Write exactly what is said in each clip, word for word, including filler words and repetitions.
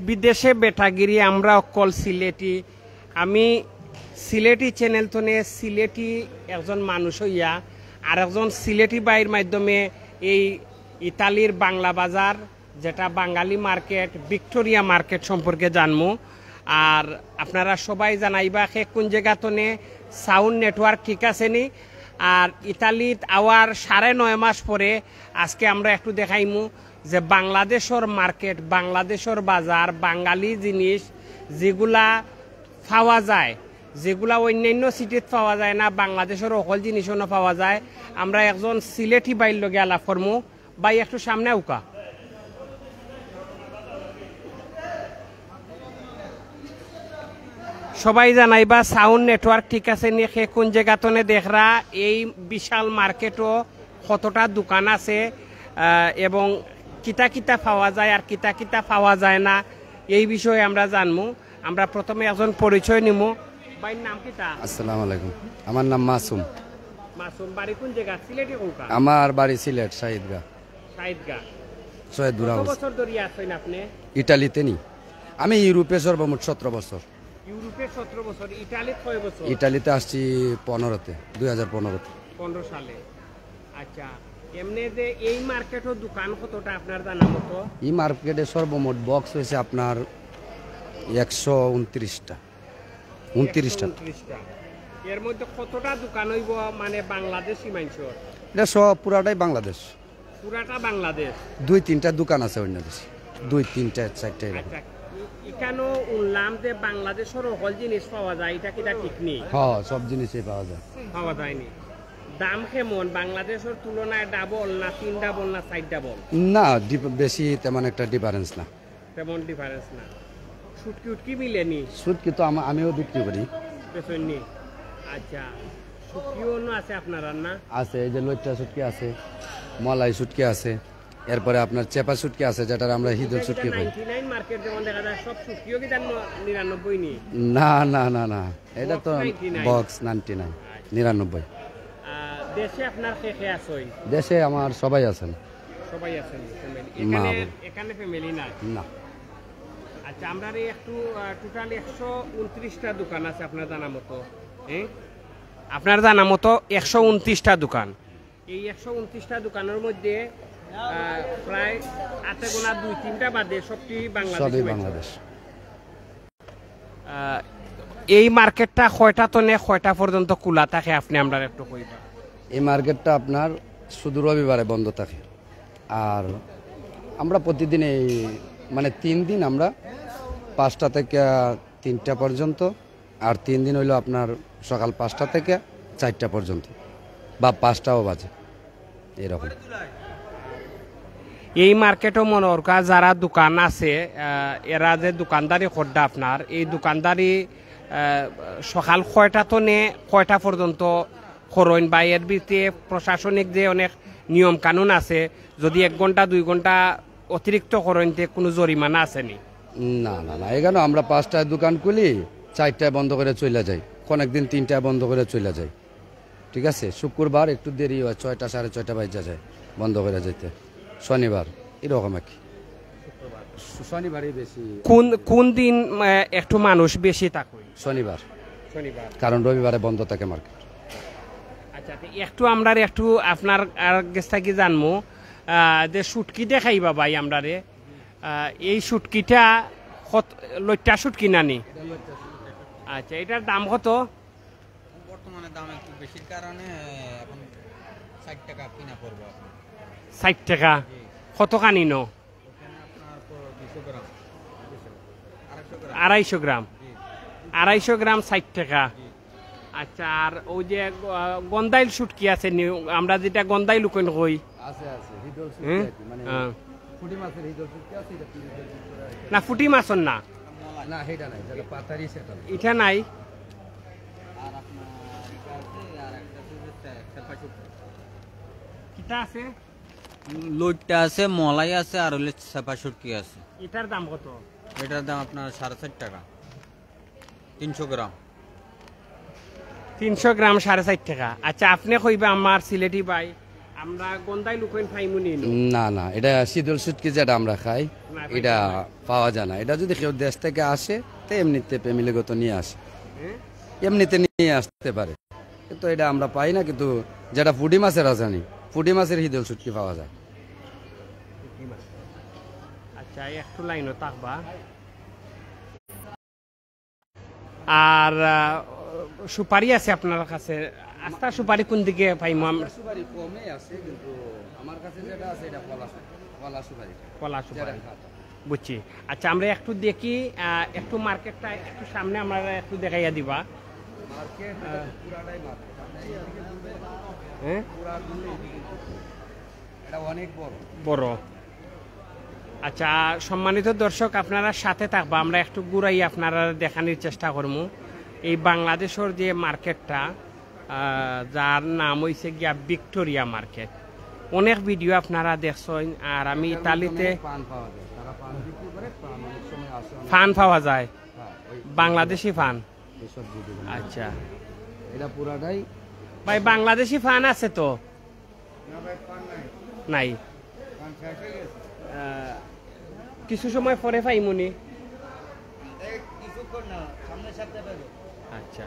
বিদেশে বেটাগিরি, আমরা অকল সিলেটি। আমি সিলেটি চ্যানেল থনে সিলেটি একজন মানুষ অইয়া আর একজন সিলেটি ভাইর মাধ্যমে এই ইতালির বাংলা বাজার, যেটা বাঙালি মার্কেট, ভিক্টোরিয়া মার্কেট সম্পর্কে জানমু। আর আপনারা সবাই জানাইবা কে কোন জাগা থনে, সাউন্ড নেটওয়ার্ক ঠিক আছে নি? আর ইতালিত আওয়ার সাড়ে নয় মাস পরে আজকে আমরা একটু দেখাইমু যে বাংলাদেশর মার্কেট, বাংলাদেশর বাজার, বাঙালি জিনিস যেগুলা পাওয়া যায়, যেগুলা অন্যান্য সিটিত পাওয়া যায় না, বাংলাদেশর অকল জিনিস অনো পাওয়া যায়। আমরা একজন সিলেটি ভাইর লগে আলাপ করমু। ভাই, একটু সামনে আউক্কা। সবাই জানাইবা সাউন্ড নেটওয়ার্ক ঠিক আছে নি, কে কোন জাগা থনে দেখরা। এই বিশাল মার্কেটো কতটা দোকান আছে, আহ, এবং কিতা কিতা পাওয়া যায় আর কিতা কিতা পাওয়া যায় না, এই বিষয়ে আমরা জানমু। আমরা প্রথমে একজন পরিচয় নিমু। ভাইর নাম কিতা? আসসালামু আলাইকুম, আমার নাম মাসুম। মাসুম, বাড়ি কোন জাগা? সিলেটি কোনখান? আমার বাড়ি সিলেট, শাহিদগা। শাহিদগা। সৈয়দপুর কত হাউস। বছর ধরি আছেন আপনি? ইটালিতে নি। আমি ইউরোপে সর্বমোট সতেরো বছর। ইউরোপে সতেরো বছর, ইটালিত কয় বছর? ইটালিতে আসছি পনেরোতে, দুই হাজার পনেরোতে। পনেরো সালে। আচ্ছা, এমনি যে এই মার্কেটও দোকান কতটা আপনার জানা মতো? এই মার্কেটে সর্বমোট বক্স হয়েছে আপনার একশো উনত্রিশটা। উনত্রিশটা। একশো উনত্রিশটা। এর মধ্যে কতটা দোকান হইব মানে বাংলাদেশি মানুষের? এটা সব পুরাটাই বাংলাদেশ। পুরাটা বাংলাদেশ? দুই তিনটা দোকান আছে অন্য দেশে, দুই তিনটা চারটা এরকম। আচ্ছা, এখানেও শুনলাম যে বাংলাদেশের হকল জিনিস পাওয়া যায়, এটা কিটা ঠিক নি? হ্যাঁ, সব জিনিসই পাওয়া যায়। পাওয়া যায়নি। দাম কেমন বাংলাদেশের তুলনায়? ডাবল না তিন ডাবল না চার ডাবল? না, ডিফ- বেশি তেমন একটা ডিফারেন্স না। তেমন ডিফারেন্স না। শুটকি উটকি মিলেনি? শুটকি তো আমা- আমিও বিক্রি করি। বেচইননি? আচ্ছা, শুটকিও অন্য আছে আপনার আর না? আছে, এই যে লইট্টা শুটকি আছে, মলাই শুটকি আছে, এরপরে আপনার চেপা শুটকি আছে, যেটার আমরা হিদল শুটকি কই। নাইনটি নাইন মার্কেট যেমন দেখা যায়, সব শুটকিও কি তার ন- নিরানব্বই নি? না, না, না, না, এটা তো box ninety nine. Box ninety nine, নিরানব্বই। আহ, দেশে আপনার কে কে আছেন? দেশে আমার সবাই আছেন। সবাই আছেন ফ্যামিলি? মা এখানে, বাবা। এখানে ফ্যামিলি নাই? না। আচ্ছা, আমরা এই একটু, আহ, টোটাল একশো উনত্রিশটা দোকান আছে আপনার জানা মতো, হ্যাঁ? আপনার জানা মতো একশো উনত্রিশটা দোকান। এই একশো উনত্রিশটা দোকানের মধ্যে, আহ, প্রায় আতে গোনা দুই তিনটা বাদে সবটি বাংলাদেশি সবই মানুষ। বাংলাদেশ। আহ, এই মার্কেটটা কয়টা তনে কয়টা পর্যন্ত খোলা থাকে, আপনি আমরা একটু কইবা? এই মার্কেটটা আপনার শুধু রবিবারে বন্ধ থাকে। আর আমরা প্রতিদিন এই, মানে, তিন দিন আমরা পাঁচটা থেকে তিনটা পর্যন্ত, আর তিন দিন হইলো আপনার সকাল পাঁচটা থেকে চারটা পর্যন্ত বা পাঁচটাও বাজে এরকম। এই মার্কেটও মনে করকা যারা দোকান আছে, আহ, এরা যে দোকানদারি করডা আপনার, এই দোকানদারি, আহ, সকাল কয়টা তনে কয়টা পর্যন্ত করইন, বা এর ভিতরে প্রশাসনিক যে অনেক নিয়ম কানুন আছে, যদি এক ঘন্টা দুই ঘন্টা অতিরিক্ত করইন তে কোনো জরিমানা আছে নি? না, না, না, এখানে আমরা পাঁচটায় দোকান খুলি, চারটায় বন্ধ করে চলে যাই, কোন একদিন তিনটায় বন্ধ করে চলে যাই। ঠিক আছে, শুক্রবার একটু দেরি হয়, ছয়টা, সাড়ে ছয়টা বাজে যায় বন্ধ করে যাইতে। শনিবার এরকম আর কি। শু- শনিবারই বেশি। কোন, কোন দিন, আহ, একটু মানুষ বেশি থাকে? শনিবার। শনিবার। কারণ রবিবারে বন্ধ থাকে মার্কেট। আচ্ছা, তো একটু আমরারে একটু আপনার আর গেছ থাকি জানমু, আহ, যে শুটকি দেখাইবা ভাই আমরারে। আহ, এই শুটকিটা কত, লইট্টা শুটকি নানি? আচ্ছা, এটার দাম কত? বর্তমানে দাম একটু বেশির কারণে এখন ষাট টাকা কিনা পড়বো আপনার। ষাট টাকা? জি। কত খানি ন? এখানে আপনার তো দুইশো গ্রাম, আড়াইশো গ্রাম। আড়াইশো গ্রাম? জি। আড়াইশো গ্রাম ষাট টাকা। জি। আচ্ছা, আর ওই যে, আহ, গন্দাইল শুটকি আছে নি, আমরা যেটা গন্দাইল উকন কই? আছে, আছে, হিদল শুটকি হুম? আর কি, মানে হ্যাঁ। পুঁটি মাছের হিদল শুটকি আছে, এটা তিন হাজার পিস করে আছে। না, পুঁটি মাছর না। না, এটা নাই, যেটা পাতারি সেটা নাই। এটা নাই। আর আপনার এটা আছে, আর একটা আছে যে চে-, চেপা শুটকি। কিতা আছে? লইট্টা আছে, মলাই আছে, আর হইলে চেপা শুটকি আছে। এটার দাম কত? এটার দাম আপনার সাড়ে চার টাকা, তিনশো গ্রাম। তিনশো গ্রাম সাড়ে চার টাকা। আচ্ছা, আপনি কইবা আমার সিলেটি ভাই, আমরা গন্ধাই লুকইন পাইমুনি নু? না, না, এটা শীতল শুটকি যেটা আমরা খাই, না, এটা পাইতাম পাওয়া যায় না। এটা যদি কেউ দেশ থেকে আসে, তো এমনিতে ফ্যামিলিগত নিয়ে আসে, হ্যাঁ? এমনিতে নিয়ে আসতে পারে। তো এটা আমরা পাই না, কিন্তু যেটা পুঁটি মাছের রাজধানী, পুঁটি মাছের শীতল শুটকি পাওয়া যায়। আচ্ছা, একটু লাইনও থাকবা। আর আহ, সুপারি আছে আপনার কাছে? আস্তা সুপারি কোন দিকে পাইমু আমরা? সুপারি কমে আছে, কিন্তু আমার কাছে যেটা আছে এটা কলা সুপারি, কলা সুপারি। কলা সুপারি। বুঝছি। আচ্ছা, আমরা একটু দেখি, আহ, একটু মার্কেটটা একটু সামনে আমরা একটু দেখাইয়া দিবা। মার্কেট পুরাটাই মার্কেট। হ্যাঁ, পুরা দূরে এদিকে। এটা অনেক বড়। বড়। আচ্ছা, সম্মানিত দর্শক, আপনারা সাথে থাকবা, আমরা একটু ঘুরাই আপনারা দেখানোর চেষ্টা করমু। এই বাংলাদেশের যে মার্কেটটা, আহ, যার নাম হইছে গিয়া ভিক্টোরিয়া মার্কেট। অনেক ভিডিও আপনারা দেখছেন, আর আমি ইতালিতে পান পাওয়া যায়, তারা পান বিক্রি করে, পান অনেক সময় আসে অনেক। পান পাওয়া যায়, হ্যাঁ, ওই বাংলাদেশি পান। এই সবজি দোকান। আচ্ছা এটা পুরাটাই ভাই, বাংলাদেশি পান আছে তো? না ভাই, পান নাই, নাই। পান শেষ হয়ে গেছে। আহ, কিছু সময় পরে পাইমুনি। এই কিছুক্ষণ না, সামনের সপ্তাহে পাবে। আচ্ছা,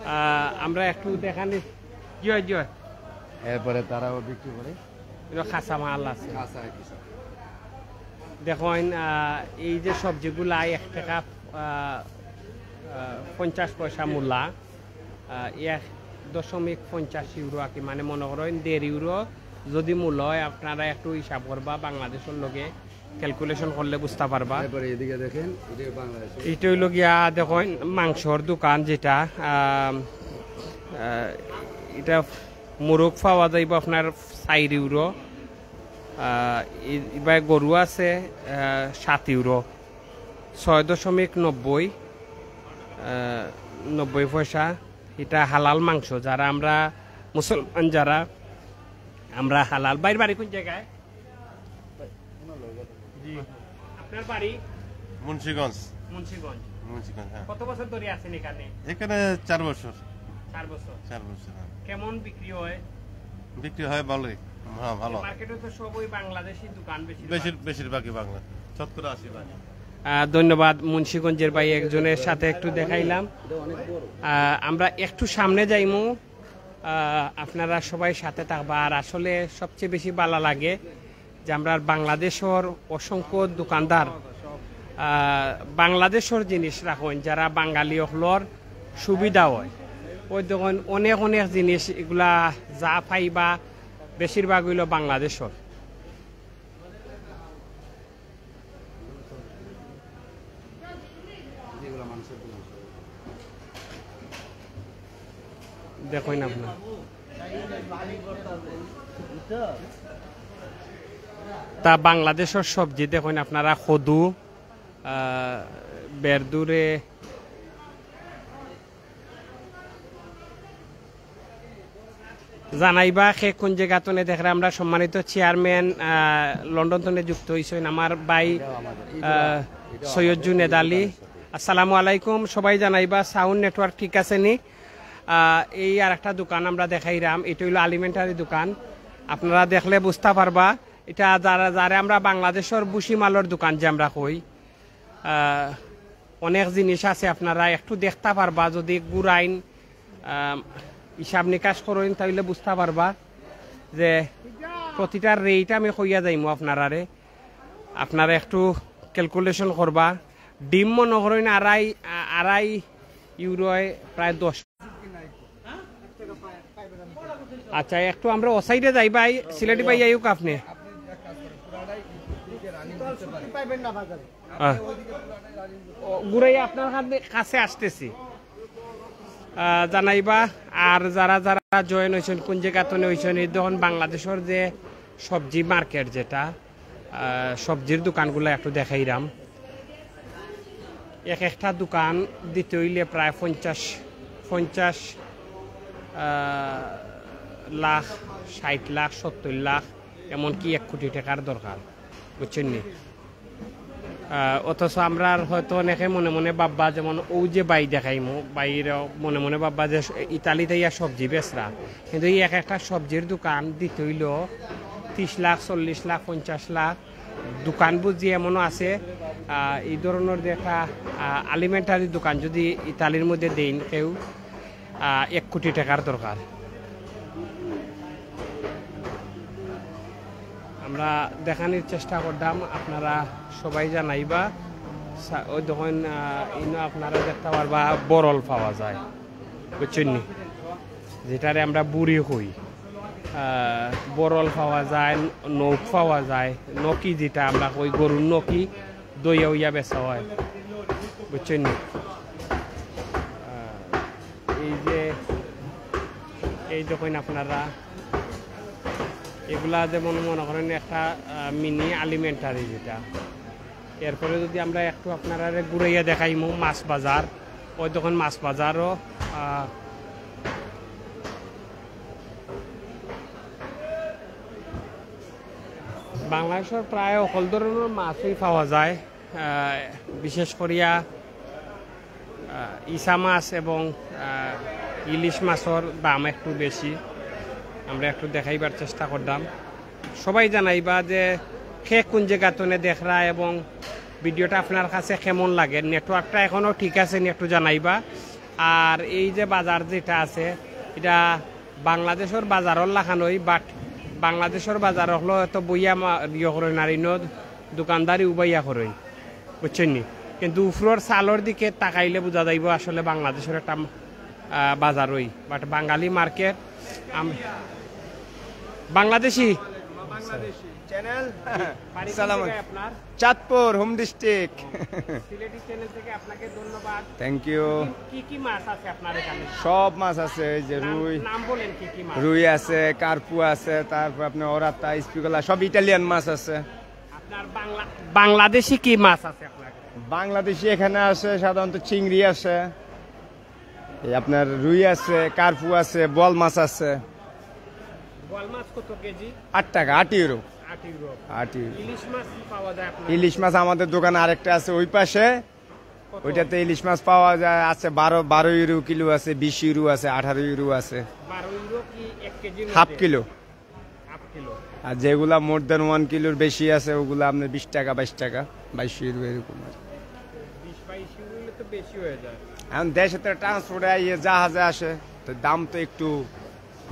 আহ, আমরা একটু দেখানি। জি হয়, জি হয়। এরপরে তারাও বিক্রি করে। এটা কাঁচা মাল আছে। কাঁচা আর কি সব। দেখইন, আহ, এই যে সবজিগুলা এক টাকা, আহ, আহ, পঞ্চাশ পয়সা মূলা, আহ, এক দশমিক পঞ্চাশ ইউরো আর কি, মানে মনে করেন দেড় ইউরো যদি মূল হয়, আপনারা একটু হিসাব করবা, বাংলাদেশের লগে ক্যালকুলেশন করলে বুঝতে পারবা। এরপরে এদিকে দেখেন, এটা বাংলাদেশ। এটা হইল গিয়া দেখইন মাংসর দোকান যেটা, আহ, আহ, এটা মুরগ পাওয়া যাইব আপনার চার ইউরো, আহ, ই- ইবায় গরু আছে, আহ, সাত ইউরো, ছয় দশমিক নব্বই, আহ, নব্বই পয়সা। এটা হালাল মাংস, যারা আমরা মুসলমান, যারা আমরা হালাল। বাইর বাড়ি কোন জায়গায়? জি। আপনার বাড়ি? মুন্সিগঞ্জ। মুন্সিগঞ্জ। মুন্সিগঞ্জ, হ্যাঁ। কত বছর ধরে আছেন এখানে? এখানে চার বছর। চার বছর। চার বছর, হ্যাঁ। কেমন বিক্রি হয়? বিক্রি হয় ভালোই। হ্যাঁ, ভালো। মার্কেটে তো সবই বাংলাদেশি দোকান বেশিরভাগ। বেশির বেশিরভাগই বাংলা, শতকরা আশি ভাগ। আহ, ধন্যবাদ মুন্সিগঞ্জের ভাই, একজনের সাথে একটু দেখাইলাম। আহ, আমরা একটু সামনে যাইমু, আহ, আপনারা সবাই সাথে থাকবা। আর আসলে সবচেয়ে বেশি ভালো লাগে যে আমরা বাংলাদেশের অসংখ্য দোকানদার, আহ, বাংলাদেশের জিনিস রাখইন, যারা বাঙালি অকলর সুবিধা হয়। ওই দেখইন অনেক অনেক জিনিস, এগুলা যা পাইবা বেশিরভাগ হইল বাংলাদেশের। দেখইন আপনার তা বাংলাদেশের সবজি দেখইন আপনারা, কদু, আহ, বেরদুরে, জানাইবা কে কোন জায়গা তনে দেখরা। আমরা সম্মানিত চেয়ারম্যান, আহ, লন্ডন তনে যুক্ত হইছেন আমার ভাই, আহ, সৈয়দ জুনেদ আলী। আসসালামু আলাইকুম, সবাই জানাইবা সাউন্ড নেটওয়ার্ক ঠিক আছে নি? আহ, এই আর একটা দোকান আমরা দেখাইরাম, এটা হইলো আলিমেন্টারি দোকান। আপনারা দেখলে বুঝতে পারবা, এটা যারা, যারা আমরা বাংলাদেশের ভুসিমালর দোকান যে আমরা কই, আহ, অনেক জিনিস আছে, আপনারা একটু দেখতে পারবা। যদি ঘুরাইন, আহ, হিসাব নিকাশ করইন, তাইলে বুঝতে পারবা যে প্রতিটার রেট আমি কইয়া যাইমু আপনারারে। আপনারা একটু ক্যালকুলেশন করবা। ডিম মনে করইন আড়াই, আ-, আড়াই ইউরোয় প্রায় দশ। আচ্ছা, একটু আমরা ও সাইডে যাই ভাই, সিলেটি ভাই আইউক আপনি। আহ, ও, ঘুরাই আপনার কাছে, কাছে আসতেছি। আহ, জানাইবা, আর যারা যারা জয়েন হইছেন, কোন জায়গা তনে হইছেন, এই দেখুন বাংলাদেশের যে সবজি মার্কেট যেটা, আহ, সবজির দোকানগুলো একটু দেখাইরাম। এক একটা দোকান দিতে হইলে প্রায় পঞ্চাশ, পঞ্চাশ, আহ, লাখ, ষাট লাখ, সত্তর লাখ, এমনকি এক কোটি টাকার দরকার, বুঝছেন নি? আহ, অথচ আমরার হয়তো অনেকে মনে মনে ভাববা, যেমন অউ যে ভাই দেখাইমু, ভাইর মনে মনে ভাববা যে ইতালিত আইয়া সবজি বেচরা, কিন্তু এই এক একটা সবজির দোকান দিতে অইলো ত্রিশ লাখ, চল্লিশ লাখ, পঞ্চাশ লাখ। দোকান বুঝি এমনও আছে, আহ, এই ধরনের যে একটা, আহ, আলিমেন্টারি দোকান যদি ইতালির মধ্যে দেইন কেউ, আহ, এক কোটি টাকার দরকার। আমরা দেখানির চেষ্টা করতাম, আপনারা সবাই জানাইবা। সা-, ওই দেখইন, আহ, ইনো আপনারা দেখতা পারবা বরল পাওয়া যায়, বুঝছইন নি? যেটারে আমরা বুড়ি কই। আহ, বরল পাওয়া যায়, নখ পাওয়া যায়, নখি যেটা আমরা কই গরুর নখি, দইয়া উইয়া বেচা হয়, বুঝছইন নি? আহ, এই যে, এই দেখইন আপনারা, এগুলা যেমন মনে করেন একটা, আহ, মিনি আলিমেন্টারি যেটা। এরপরে যদি আমরা একটু আপনারারে ঘুরাইয়া দেখাইমু মাছ বাজার, ওই দেখইন মাছ বাজারও, আহ, বাংলাদেশর প্রায় সকল ধরনের মাছই পাওয়া যায়। আহ, বিশেষ করিয়া, আহ, ইসা মাছ এবং, আহ, ইলিশ মাছর দাম একটু বেশি। আমরা একটু দেখাইবার চেষ্টা করতাম। সবাই জানাইবা যে কে কোন জাগা তনে দেখরা এবং ভিডিওটা আপনার কাছে কেমন লাগে। নেটওয়ার্কটা এখনো ঠিক আছে নি, একটু জানাইবা। আর এই যে বাজার যেটা আছে, এটা বাংলাদেশর বাজারর লাখান অয়, but বাংলাদেশর বাজার অকল তো বইয়া মা-, ইয়ে করইন আর ইনো দোকানদারি উবাইয়া করইন, বুঝছইন নি? কিন্তু উপরর চালর দিকে তাকাইলে বুঝা যাইবো আসলে বাংলাদেশর একটা, আহ, বাজার অয়, but Bengali market. Bangladeshi. Bangladeshi channel. বাড়ি কোন সালাম। জায়গায় আপনার? Chandpur, home district. Sylheti channel থেকে আপনাকে ধন্যবাদ। Thank you. কি, কি, কি মাছ আছে আপনার এখানে? সব মাছ আছে, এই যে নাম, রুই, নাম বলেন কি কি মাছ? রুই আছে, কার্পু আছে, তারপর আপনার ওরাতা, স্পিগলা, সব ইটালিয়ান মাছ আছে। আপনার বাংলা-, বাংলাদেশি কি মাছ আছে আপনার কাছে? বাংলাদেশি এখানে আছে সাধারণত চিংড়ি আছে, এই আপনার রুই আছে, কার্পু আছে, বোয়াল মাছ আছে। বোয়াল মাছ কত কেজি? আট টাকা, আট ইউরো। আট ইউরো। আট ইউরো। ইলিশ মাছ পাওয়া যায় আপনার ইলিশ কাছে? মাছ আমাদের দোকানে আরেকটা আছে ওই পাশে, কত? ওইটাতে ইলিশ মাছ পাওয়া যায়, আছে বারো, বারো ইউরো কিলো আছে, বিশ ইউরো আছে, আঠারো ইউরো আছে। বারো ইউরো কি এক কেজির হাফ মধ্যে? কিলো। Half kilo. আর যেগুলা মোর দেন ওয়ান কিলোর বেশি আছে, ওগুলা আপনার বিশ টাকা, বাইশ টাকা, বাইশ ইউরো এরকম আর কি। বিশ বাইশ ইউরো হলে তো বেশি হয়ে যায়। এখন দেশে তো ট্রান্সপোর্টে আইয়ে জাহাজে আসে, তো দাম তো একটু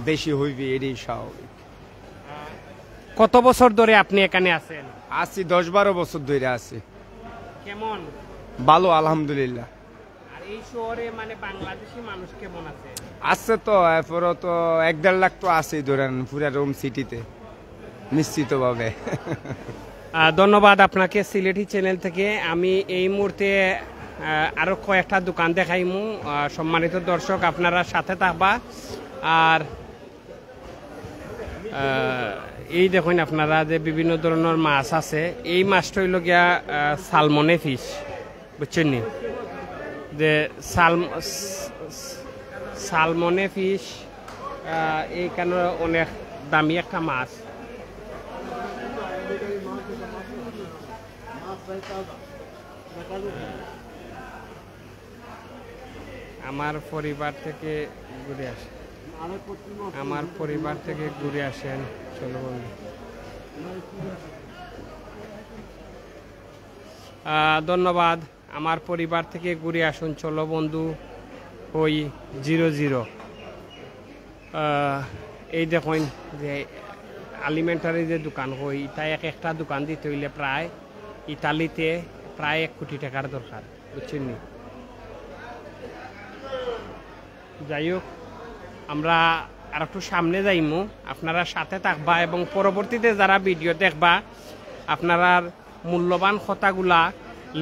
বেশি হইবে, এটাই স্বাভাবিক। কত বছর ধরে আপনি এখানে আছেন? আছি দশ বারো বছর ধরে আছি। কেমন? ভালো, আলহামদুলিল্লাহ। আর এই শহরে মানে বাংলাদেশি মানুষ কেমন আছে? আছে তো, এরপরও তো এক দেড় লাখ তো আছেই ধরেন পুরা রোম সিটিতে, নিশ্চিতভাবে। আহ, ধন্যবাদ আপনাকে সিলেটি চ্যানেল থেকে। আমি এই মুহূর্তে, আহ, আরো কয়েকটা দোকান দেখাইমু। আহ, সম্মানিত দর্শক, আপনারা সাথে থাকবা। আর, আহ, এই দেখইন আপনারা যে বিভিন্ন ধরনের মাছ আছে, এই মাছটা হইল গিয়া, আহ, সালমনে ফিশ। বুঝছইন নি? যে সালম-, স-, স-, সালমনে ফিশ, আহ, এইখানে অনেক দামি একটা মাছ। আমার পরিবার থেকে ঘুরে আসেন, আমার পরিবার থেকে ঘুরে আসেন, চলো বন্ধু। আহ, ধন্যবাদ। আমার পরিবার থেকে ঘুরে আসুন, চলো বন্ধু হই জিরো জিরো। আহ, এই দেখইন যে আলিমেন্টারি যে দোকান হই, তাই এক একটা দোকান দিতে হইলে প্রায় ইতালিতে প্রায় এক কোটি টাকার দরকার, বুঝছইন নি? যাই হোক, আমরা আর একটু সামনে যাইমু, আপনারা সাথে থাকবা এবং পরবর্তীতে যারা ভিডিও দেখবা, আপনারার মূল্যবান কথাগুলা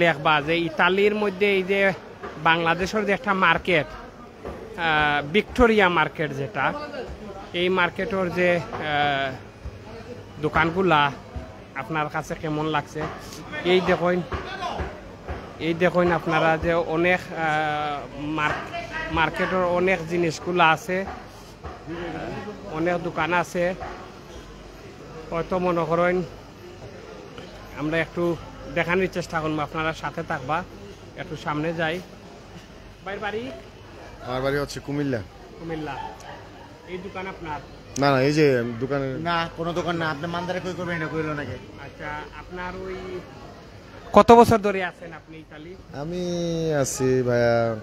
লেখবা যে ইতালির মধ্যে এই যে বাংলাদেশর যে একটা মার্কেট, আহ, ভিক্টোরিয়া মার্কেট যেটা, এই মার্কেটর যে, আহ, দোকানগুলা আপনার কাছে কেমন লাগছে? এই দেখইন, এই দেখইন আপনারা যে অনেক, আহ, মার্ক-, মার্কেটর অনেক জিনিসগুলা আছে, অনেক দোকান আছে। হয়তো মনে করইন আমরা একটু দেখানোর চেষ্টা করবো, আপনারা সাথে থাকবা। একটু সামনে যাই। ভাইর বাড়ি? আমার বাড়ি হচ্ছে কুমিল্লা। কুমিল্লা। এই দোকান আপনার? না, না, এই যে দোকানে। না, কোনো দোকান না। আপনি মান্দারে কই করবেন, এটা কইলো নাকি? আচ্ছা, আপনার ওই কত বছর ধরে আছেন আপনি ইতালি? আমি আছি ভাইয়া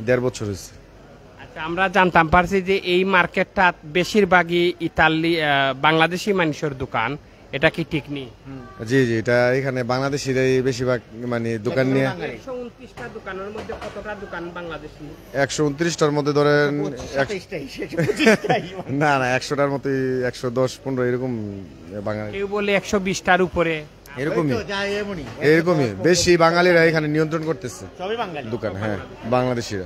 দেড় বছর হয়েছে। আচ্ছা, আমরা জানতাম পারছি যে এই মার্কেটটা বেশিরভাগই ইতালি, আহ, বাংলাদেশি মানুষের দোকান, এটা কি ঠিক নি? জি, জি, এটা এখানে বাংলাদেশিরাই বেশিরভাগ মানে দোকান নিয়ে। একশো উনত্রিশটা দোকানের মধ্যে কতটা দোকান বাংলাদেশি? একশো উনত্রিশটার মধ্যে ধরেন এক- সাতাইশটাই, শেষ পঁচিশটাই। না, না, একশোটার মতোই, একশো দশ পনেরো এরকম বাঙালি। কেউ বলে একশো বিশটার উপরে। এরকমই। ওই তো, যা এমনই। এরকমই বেশি বাঙালিরা এখানে নিয়ন্ত্রণ করতেছে। সবই বাঙালি। দোকান, হ্যাঁ, বাংলাদেশিরা।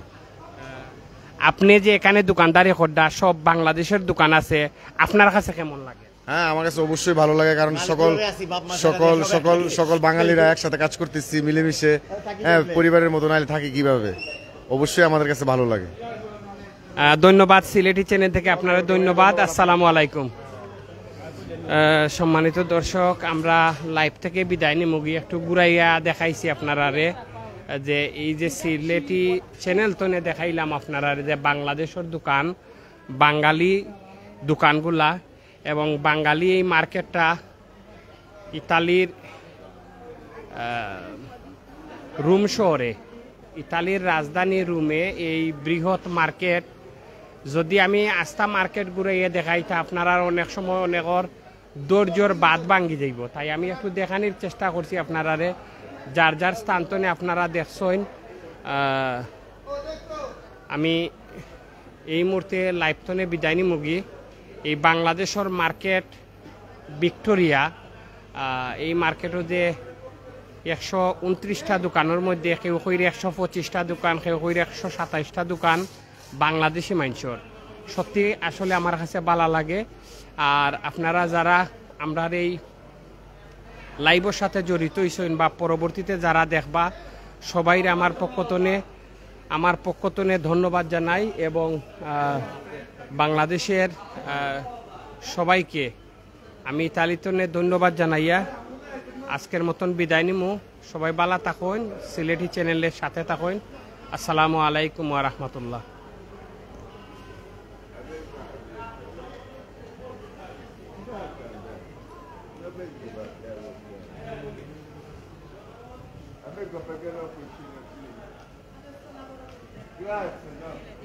আপনি যে এখানে দোকানদারি কররা, সব বাংলাদেশের দোকান আছে, আপনার কাছে কেমন লাগে? হ্যাঁ, আমার কাছে অবশ্যই ভালো লাগে, কারণ মালিক সকল হিসেবে আছি, বাপ মা সকল ছাড়া সবাই সকল একসাথে। সকল বাঙালিরা একসাথে কাজ করতেছি মিলেমিশে। হ্যাঁ, পরিবারের মতো নাইলে থাকি কিভাবে? অবশ্যই আমাদের কাছে ভালো লাগে। আহ, ধন্যবাদ, সিলেটি চ্যানেল থেকে আপনারা ধন্যবাদ। আসসালামু আলাইকুম। আহ, সম্মানিত দর্শক, আমরা লাইভ থেকে বিদায় নিমুগি। একটু ঘুরাইয়া দেখাইছি আপনারারে, আহ, যে এই যে সিলেটি চ্যানেল তনে দেখাইলাম আপনারারে যে বাংলাদেশের দোকান, বাঙালি দোকানগুলা এবং বাঙালি এই মার্কেটটা ইতালির, আহ, রোম শহরে, ইতালির রাজধানী রোমে এই বৃহৎ মার্কেট। যদি আমি আস্তা মার্কেট ঘুরাইয়া দেখাই, তা আপনারার অনেক সময় অনেকর ধৈর্যর বাঁধ ভাঙ্গি যাইব। তাই আমি একটু দেখানির চেষ্টা করছি আপনারারে, যার যার স্থান তনে আপনারা দেখছইন। আহ, আমি এই মুহূর্তে লাইভ তনে বিদায় নিমুগি। এই বাংলাদেশের মার্কেট ভিক্টোরিয়া, আহ, এই মার্কেটও যে একশো উনত্রিশটা দোকানের মধ্যে কেউ কইরে একশো পঁচিশটা দোকান, কেউ কইরে একশো সাতাইশটা দোকান বাংলাদেশি মানুষের। সত্যি আসলে আমার কাছে ভালো লাগে। আর আপনারা যারা আমরার এই লাইভের সাথে জড়িত হইছইন বা পরবর্তীতে যারা দেখবা, সবাইরে আমার পক্ষ তনে, আমার পক্ষ তনে ধন্যবাদ জানাই এবং, আহ, বাংলাদেশের, আহ, সবাইকে আমি ইতালি তনে ধন্যবাদ জানাইয়া আজকের মতন বিদায় নিমু। সবাই ভালা থাকইন, সিলেটি চ্যানেলের সাথে থাকইন। আসসালামু আলাইকুম ওয়া রাহমাতুল্লাহ। Grazie, no?